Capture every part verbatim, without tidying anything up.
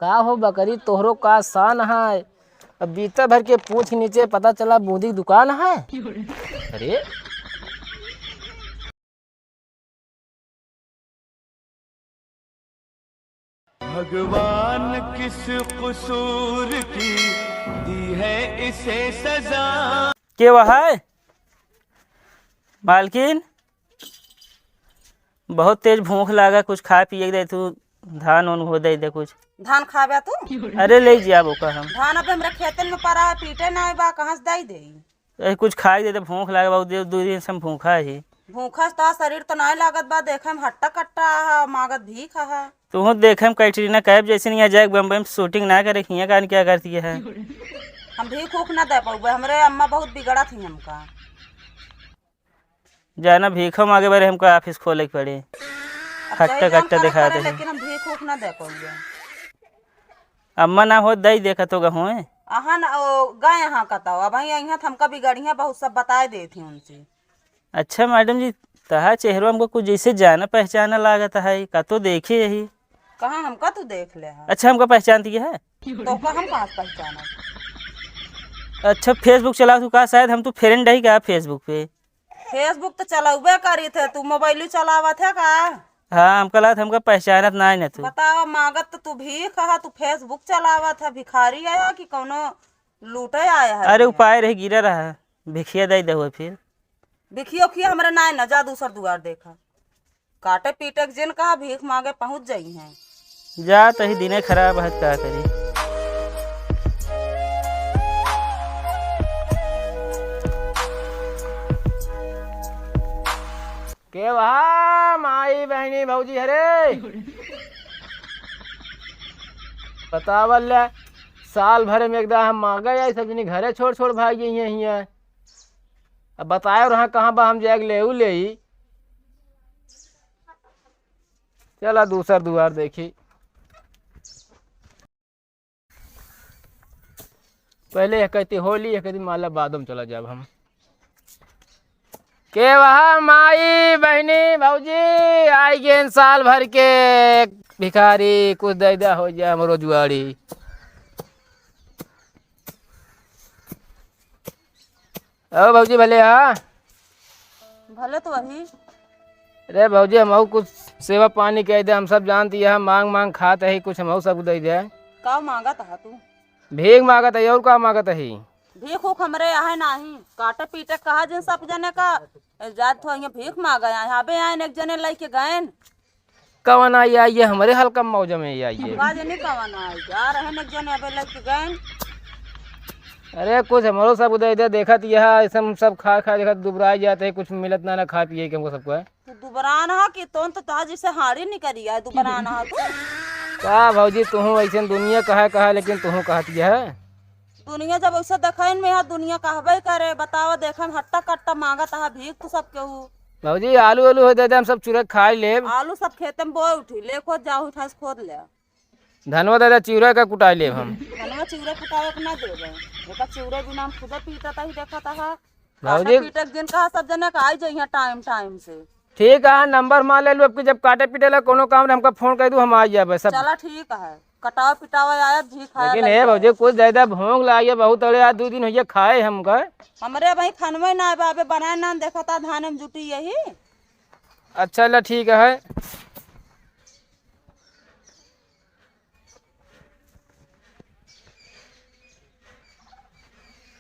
का हो बकरी, तोहरो का शान है? अब बीता भर के पूँछ नीचे, पता चला बूंदी की दुकान है। अरे, भगवान किस कसूर की दी है इसे सजा। के वह है? मालकिन, बहुत तेज भूख लागा, कुछ खाए पिए के दे तू, धान ओन हो दे दे कुछ। धान खाबे तू? अरे ले जिया बोका हम। धान अबे हमरा खेतन में पड़ा है, पीटे ना बा, कहाँ से दे दे? ए, कुछ खाए दे दे, भूख लागा बहुत, दे, दो दिन से हम भूखा ही। भूखा से तो शरीर तो नहीं लागत बा, देखे में हट्टा कट्टा है, मागत भीख है। तू देखे में कैटरीना कैफ जैसे नहीं आ जाए, बम्बई में शूटिंग ना करे, हियाँ कान क्या करती है? हम भीख ऊख ना दे पाउबे, हमरे अम्मा बहुत बिगड़त ही हमका। जाना भीखो मांगे बारे हमको ऑफिस खोले के पड़ी। अब हट्टा चाहे जौन कट्टा करे दिखा करे, दे। लेकिन हम भीख ऊख ना दे पाउबे। अम्मा ना होत दई देखत होगा हुए। अहाँ ना, ओ, गए अहाँ कतौ, अब अहीं अइहाँ त हमका बिगड़िया बहुत, सब बताए देत ही उनसे। अच्छा मैडम जी, तहा चेहरो हमको कुछ जैसे जाना पहचाना लागत है, का तो देखे यही। कहाँ हमका तू देख ले है? अच्छा हमका पहचानती है? तोहका हम कहाँ से पहचानब? अच्छा Facebook चलावत हू का? शायद हम तो फ्रेंड ही का Facebook पे। Facebook तो चलौबे करी थे, तू मोबाइल चलावत है का? हाँ, हमका लागत हमका पहचानत ना है ना तू। बताओ, मांगत तो तू भीख है, तू Facebook चलावत है, भिखारी आया कि कौनो लूटे आया है अरे, भैया? उपाय रही, गिरा रहा, भिखिया दे दे हुए फिर। भिखिया उखिया हमरा ना है ना, जा दूसर दुआर देखा। काटे पीटे के जिन कहा, भीख मांगे पहुंच जाई हैं। जा, तही दिने खराब है, का करी। के वहा माई बहनी भौजी हरे? बतावल ले, साल भर में एकदा हम मांगे आई, सब जनी घरे छोड़ छोड़ भाग गई हैं हियां। अब बताए रहा कहाँ बा, हम जाके लेऊ लेई। चला दूसर दुआर देखी। पहले यह कहती होली, यह कहती माला, बाद में चला जाब हम। के वहा माई बहनी भौजी आई गेन साल भर के भिखारी, कुछ दे दे हो जाए हमरो जुआड़ी। ओ भौजी भले हा? भले तो वही। अरे भौजी, हमहू कुछ सेवा पानी कह दे, हम सब जानती है, मांग मांग खात है, कुछ हमहू सब दे दे। का मांगत हा तू? भीख मांगत है, और का मांगत है? भीख उख हमरे यहाँ नाही, काटे पीटे कहा जिन सब जने का, जात हो यहाँ भीख मांगे आए, अबे आए एक जने लेके गए। कवन आई, आई ये हमरे हल्का मौज में आई ये। का जनी कवन आई, जा रहे न जने अबे लग गए। अरे कुछ हमरो सब उधर इधर देखत यह ऐसे हम सब खा खा देखत दुबराई जाते हैं, कुछ मिलत ना ना खा पिए के हमको सबको है। तू दुबरान हा कि तोन तो तोहा जैसे हाड़ी निकरी है, दुबरान हा तू। का भौजी तुहू ऐसे दुनिया कहा कहा लेकिन तुहू कहत यह। दुनिया जब ऐसे देखइन में है, दुनिया कहबे करे, बतावा, देखे में हट्टा कट्टा मांगत है भीख तू सब केहू। भौजी, आलू आलू हो दे दे, हम सब चुरे खाई लेब। आलू सब खेते में बोए उठी, ले खोद जाओ, उठा से खोद ले। धनवा दे दे, चिउरा का कुटाई लेब हम। धनवा चिउरा कुटावे के ना देबे, एका चिउरा बिना हम खुदे पीटत ही देखत है। भौजी। पीटे के दिन कहा सब जने का आई जइहे टाइम टाइम से। ठीक है, नंबर मार ले लू, अब की जब काटे पीटे ला कोनो काम रहे, हमका फोन कर दू, हम आ जाबे सब। चला ठीक है, कटावा पिटावा आया, घी खाया लेकिन लग हे जाए। भौजी, कुछ ज्यादा भूख लागे बहुत, अरे यार, दो दिन होइए खाए हमका। हमरे भाई खानवे ना आबे, अबे बनाए ना देखा था, धान में जुटी यही। अच्छा, ला ठीक है।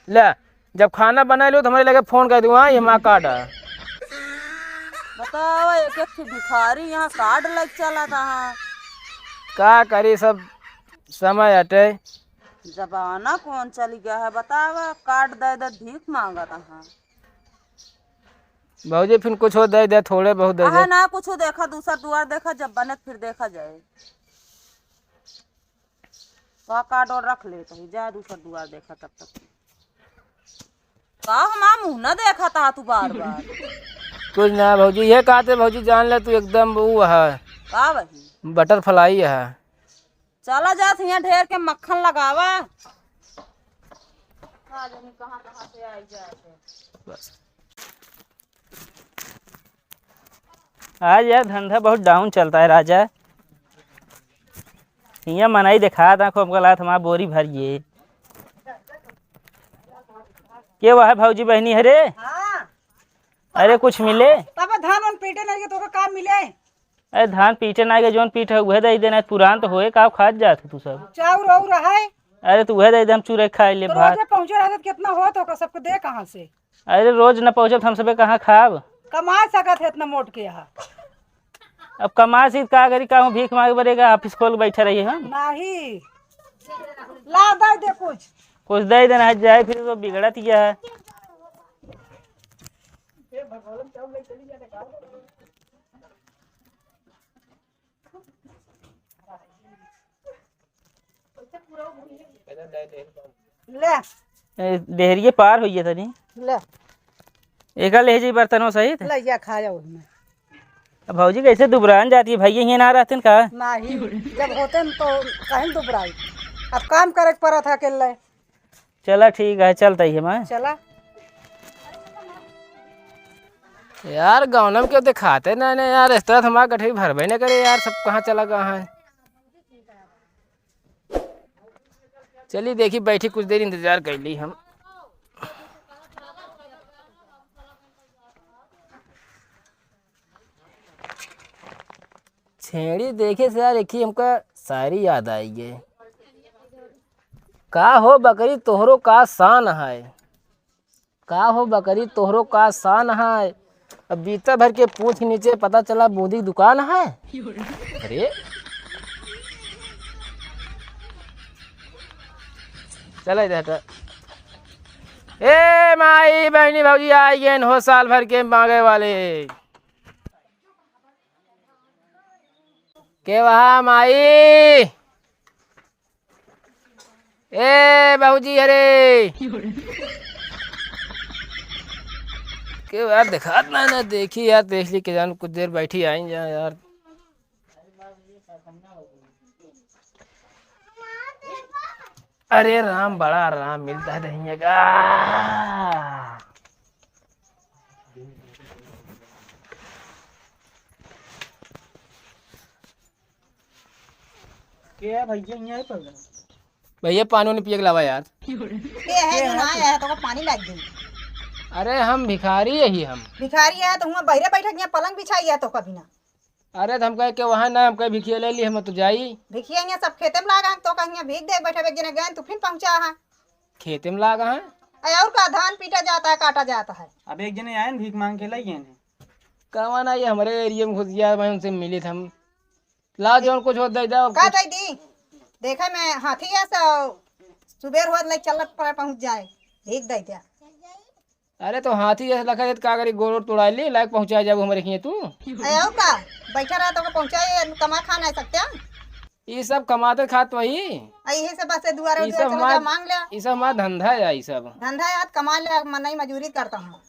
ले, जब खाना बनाए लो तो हमरे लगे फोन कर दूँ, हाँ, ये माँ कार्ड है। बतावा, एक एक ठे भिखारी यहाँ कार्ड लग चला था, हाँ। का करी, सब समय हटे। जमाना कौन चली गया है, बतावा, कार्ड दे दे, भीख मांगा था, हाँ। भौजी, फिर कुछ हो दे दे, थोड़े बहुत दे अहा दे। ना, कुछ देखा, दूसर दुआर देखा, जब बने फिर देखा जाए। का कार्ड और रख ले, कहीं जा दूसर दुआर देखा तब तक। का हमार मुंह ना देखा था तू बार बार? कुछ ना भौजी, ये कहते भौजी, जान ले तू एकदम वो है, का वही? बटरफ्लाई है। चला जात हियाँ ढेर के मक्खन लगावा। का जानी कहाँ कहाँ से आई जाए। बस। आज यार धंधा बहुत डाउन चलता है राजा। हियाँ मनई देखात आँखों हमका लागत हमार बोरी भर गए। के वह भौजी बहिनी है रे? हाँ। अरे कुछ मिले? तब धान उन पीटे नहीं के तोका का मिले? अरे धान पीटे ना के जौन पीट है उहे दे देना, पुरान तो होए का खात जात है तू सब। चाउर और है? अरे तू उहे दे दे, हम चूरे खाए ले तो भात। रोजे पहुँचे रहत कितना होत होगा सबको दे कहाँ से? अरे रोज न पहुँचब त हम सबे कहाँ खाब? कमा सकत है इतना मोट के यहाँ। अब कमा सी का करी, का हम भीख मांगे बरेगा, ऑफिस खोल के बैठे रही हम। नहीं। ला दे दे कुछ। कुछ दे देना है, जाए फिर तो बिगड़त ही है। ले। ए, डेहरिए पार होइए तनी। ले। एका ले जी बर्तनों सहित। ले जा खा जाओ उसमें। अब भौजी कैसे दुबरान जाती है, भैया हियाँ ना रहते का? नहीं, जब होते न तो कहीं दुबराई। अब काम करे के पड़त है अकेले। चला ठीक है, चलता ही है मैं। चला। यार, गाँव में क्यों दिखाते ना, ना यार, इस तरह हमारा गठरी भरबे न करे यार, सब कहाँ चला गया है। चली देखी, बैठी कुछ देर इंतजार कर ली हम। छेड़ी देखे से यार, एक ही हमका शायरी याद आई है। का हो बकरी, तोहरो का शान है? का हो बकरी, तोहरो का शान है? अब बीता भर के पूँछ के नीचे पता चला बूंदी की दुकान है। अरे, चला इधर हटा। ए माई, बहनी, भौजी, आई गए हो साल भर के मांगे वाले। के वहा माई? ए बाबूजी, अरे। के यार, देखात ना, ना देखी यार, देख ली के जान, कुछ देर बैठी आई जा यार। अरे राम, बड़ा आराम मिलता है दहिया का। के है भैया, यहाँ पर? भैया, पानी वानी पिए के लावा यार। के है जो ना आया है, तो पानी लाग गई। अरे, हम भिखारी है ही हम। भिखारी है तो हुआ बहरे बैठे के यहाँ पलंग बिछाई है तो कभी ना। अरे, तो हम कहे के वहाँ ना, हम कहे भिखिया ले ली, हम तो जाई। भिखिया यहाँ सब खेते में लागा है, तो कहीं भीख दे बैठे, एक जने गए, तू फिर पहुँचा है। खेते में लागा है? अरे, और का, धान पीटा जाता है, काटा जाता है। अब एक जने आए न, भीख मांग के लाई गए हैं। कहवा ना, ये हमारे एरिया में घुस गया, मैं उनसे मिले थे हम। ला, जौन कुछ हो, दे दे, अब का कुछ। दे दी? देखा मैं हाथी है, सो सुबेर होत ले चलत पर पहुँच जाए, भीख दे दे। अरे, तो हाथी जैसे लखा है, तो का करी, गोड़ ओड़ तोड़ा ली, लायक पहुँचा जाबो हमरे खिए तू। ए, और का? बैठा रहा तो का पहुँचाए, कमा खा नहीं सकते हम? ई सब कमाते खात वही। आ, यही से बस दुआरे ई उधर सब चल हमार, जा, मांग ले। ई सब हमार धंधा है, ई सब। धंधा है, आज कमा ले, मनई मजूरी करता हूँ।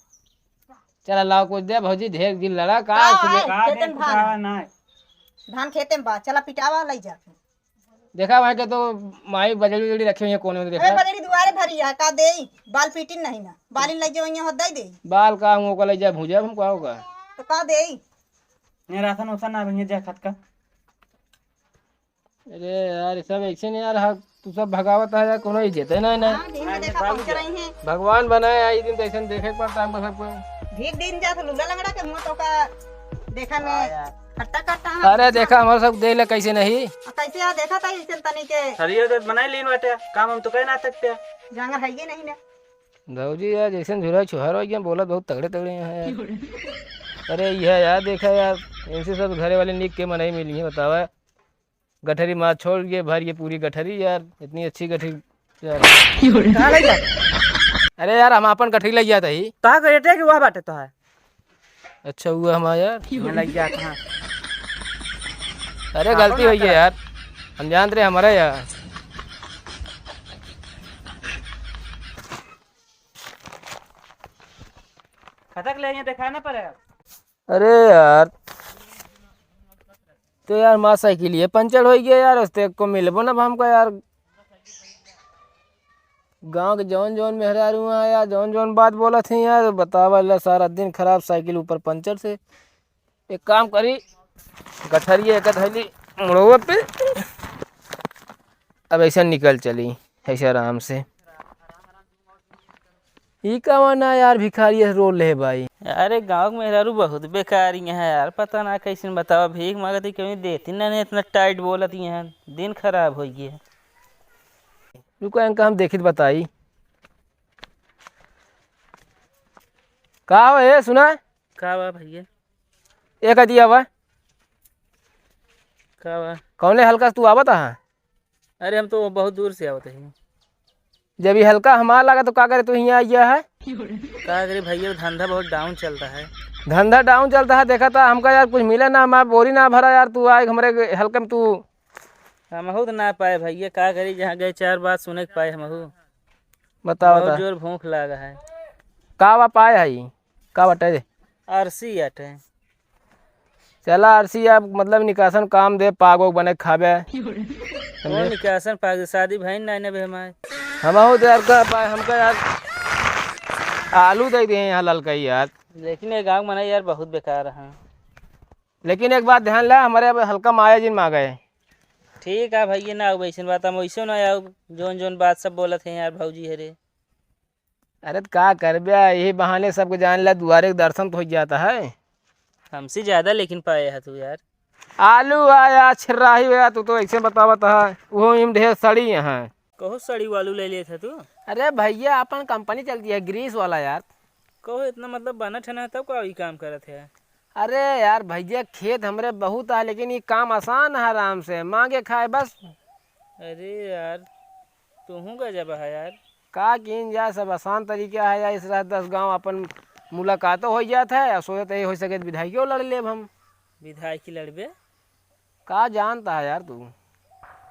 चला लाओ कुछ दे भौजी, ढेर दिन लड़ा का का सुबह। है? का खेते दे, में कुछ धान आवा है। ना है। धान खेते में बा, चला पिटावा, लई जा। देखा वहाँ के तो माई बजड़ी उजड़ी रखे हुए हैं कोने में, अरे देखा। बजड़ी दुआरे धरी है, का देई? बाल पीटिन नहीं ना, बालिन लई जाओ, यहाँ दे दे। बाल का हम ओका लई जा भूजा, हम का होगा? तो का देई? नहीं, राशन उसन ना भैया, जा खत का। अरे यार, ये सब ऐसे नहीं यार, हाँ, तू सब भगावत है यार, कोनो इज्जत है ना, ना। हाँ, दिन में देखा पहुँच रही हैं। भगवान बनाए, आई दिन तो ऐसे देखे के पड़ता हमको सबको। भीख दिन जा तो लूला लंगड़ा के मुँह तो का देखा में हाँ यार। खट्टा खट्टा है। अरे देखा, हमारे सब देख ले कैसे नहीं। आ, कैसे आ देखा था इसे तनी के। सरिया तो बनाए लीन बाटे, काम हम तो कह ना सकते। जांगर है ये नहीं ना। भौजी यार, जैसे झुरा छुहार हो गया, बोलत बहुत तगड़े तगड़े हैं यार। अरे यह यार, देखा यार, इनसे सब घरे वाले निक के मनई मिली है, बतावा। गठरी मार छोड़ के भर ये पूरी गठरी यार, इतनी अच्छी गठरी यार। कहाँ लग जा? अरे यार, हम अपन गठरी लग जाता ही। तोहार के रेटे कि वह बाटे तोहार? अच्छा, हुआ हमारा यार। मैं लग जाता हाँ। अरे, हाँ, गलती बोला हुई है था। यार, हम जानते हैं हमारा यार। खतक ले, ये दिखाना पड़ेगा। अरे यार, तो यार, हमार साइकिल ये पंचर हो गया यार, उसते को मिलबो ना हमको यार। गांव के जौन जौन मेहरारू हैं यार, जौन जौन बात बोलत हैं यार, बतावा ला, सारा दिन खराब, साइकिल ऊपर पंचर से। एक काम करी, गठरिया एक धैली मुड़वा पे, अब ऐसे निकल चली, ऐसे आराम से। ई कवन ना यार, भिखारी ऐसे रोल ले भाई। अरे, गाँव के मेहरारू बहुत बेकार ही हैं यार, पता ना कैसे बतावा, भीख मांगत ही, कहीं देती ना, नहीं इतना टाइट बोलत ही हैं, दिन खराब हो गया। रुको, इनका हम देखित बताई। का हो, ए, सुना? का बा भैया? एक अदिया बा। का बा? कौने हल्का से तू आवत हा? अरे, हम तो बहुत दूर से आवत ही। जब ये हल्का हमार लगा तो का करे तू हियाँ आइया है? का करे भैया, धंधा बहुत डाउन चलता है। धंधा डाउन चलता है, देखा था हमका यार कुछ मिला ना, हमार बोरी ना भरा यार, तू आए हमरे हल्का में तू। हमहू तो ना पाए भैया, का करी, जहाँ गए चार बात सुने के पाए हमहू। बताओ बहुत ता। जोर भूख लागा है। का बा पाए है? का बटे? अरसी अटे। चला अरसी अब मतलब निकासन काम दे, पाग ओग बने खाबे। वो निकासन पाग, शादी भइन ना ने बे हमारे। हमहू तो यार का पाए, हमका यार आलू दे दिए यहाँ ललकई यार। लेकिन ये गाँव मना यार बहुत बेकार है। लेकिन एक बात ध्यान ला, हमारे अब हल्का माया जिन मांगे। ठीक है भैया, ना हो वैसन बात, हम वैसे ना आओ, जोन जोन बात सब बोलत हैं यार भौजी हरे। अरे त का करबे, यही बहाने सबके जान ला, दुआरे के दर्शन तो हो जाता है। हमसे ज्यादा लेकिन पाए है तू यार। आलू आया, छिर्राही आया, तू तो ऐसे बतावत है, वो इम ढेर सड़ी यहाँ। कहो सड़ी वालू ले लेत है तू? अरे भैया, अपन कंपनी चलती है ग्रीस वाला यार। कहो इतना मतलब बना ठना है तब का ई काम करत है? अरे यार भैया, खेत हमरे बहुत है, लेकिन ये काम आसान है, आराम से मांगे खाए बस। अरे यार, तुहूँ गजब है यार। का कीन जा, सब आसान तरीका है यार, इस तरह दस गांव अपन मुलाकातो हो जात है, और सोचत है हो सके तो विधायकियो लड़ लेब हम। विधायकी लड़बे? का जानता है यार तू?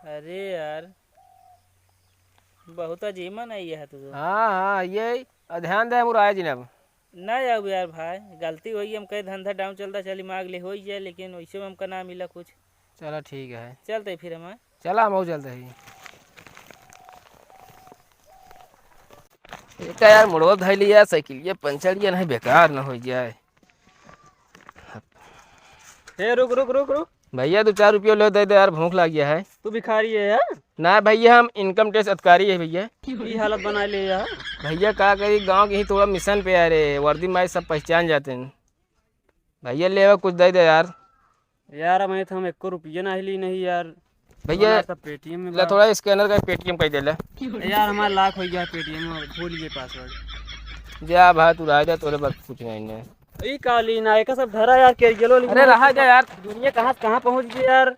अरे यार, बहुत अजीब मन है ये है तू तो। हाँ, हाँ, ये, और ध्यान दे मुराए जिन अब। ना जाओ यार भाई, गलती होई, हम कहे धंधा डाउन चलता, चली मांग ले होई जाए, लेकिन वैसे में हमका ना मिला कुछ। चला ठीक है। चलते फिर हम। चला हम चलते ही। ये का यार मुड़वा धइली यार, साइकिल ये पंचर ये नहीं बेकार न हो जाए। हे रुक रुक रुक रुक। भैया दो चार रुपया ले दे दे यार, भूख लाग गया है। तू भिखारी है यार? ना भैया, हम इनकम टैक्स अधिकारी है भैया। ई हालत बना ले यार। भैया का करी, गांव के ही थोड़ा मिशन पे आ रहे, वर्दी माई सब पहचान जाते हैं। भैया लेवा कुछ दे दे यार। यार मैं तो हम एको रुपया ना ली नहीं यार। भैया हमारा सब पेटीएम में ला बा। थोड़ा स्कैनर का पेटीएम कर दे ले। ए यार हमारा लॉक हो गया पेटीएम में, भूल गए पासवर्ड। जा भाई तू रह जा, तोरे बात कुछ नहीं ने। ई का ली ना, एका सब धरा यार, केरियलो ली अरे ना। रहा जा यार। दुनिया कहाँ से कहाँ पहुँच गई यार।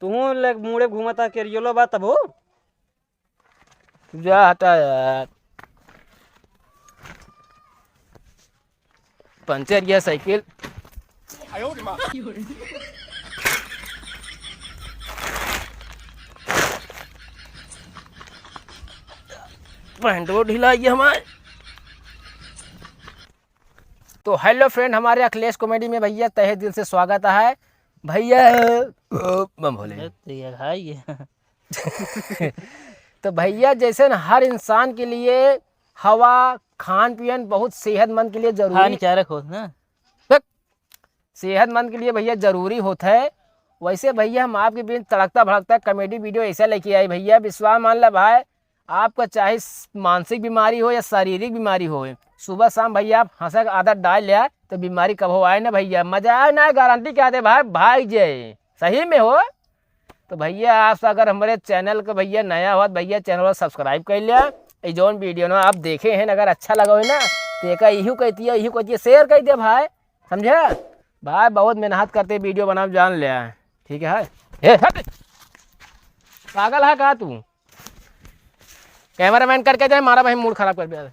तू ले मुड़े घूमता केरियलो बा तब हो। तू जा हटा यार। पंचर गया साइकिल। पैंटो ढीला ये हमारे। तो हेलो फ्रेंड, हमारे अखिलेश कॉमेडी में भैया तहे दिल से स्वागत है। भैया, ओ, बम भोले। अरे तो ये भाई है। तो भैया, जैसे न हर इंसान के लिए हवा, खान पियन बहुत सेहतमंद के लिए जरूरी हानिकारक होत ना। देख, सेहतमंद के लिए भैया जरूरी होत है। वैसे भैया, हम आपके बीच तड़कता भड़कता कॉमेडी वीडियो ऐसा लेके आए भैया, विश्वास मान ला भाई, आपका चाहे स-, मानसिक बीमारी हो या शारीरिक बीमारी हो, सुबह शाम भैया आप हंसे के आदत डाल लिया तो बीमारी कबो आए ना भैया, मजा आए ना, गारंटी क्या दे भाई, भाग जाए। सही में हो। तो भैया, आप अगर हमारे चैनल के भैया नया हो तो भैया चैनल को सब्सक्राइब कर लिया। ये जौन वीडियो ना आप देखे हैं, अगर अच्छा लगा हो ना, तो एका इहू कहती है, इहू कहती है, शेयर कर दे भाई, समझे भाई? बहुत मेहनत करते वीडियो बनावे, जान लिया, ठीक है। ए, हट। पागल है का तू? कैमरामैन करके जाए, मारा भाई, मूड खराब कर दिया।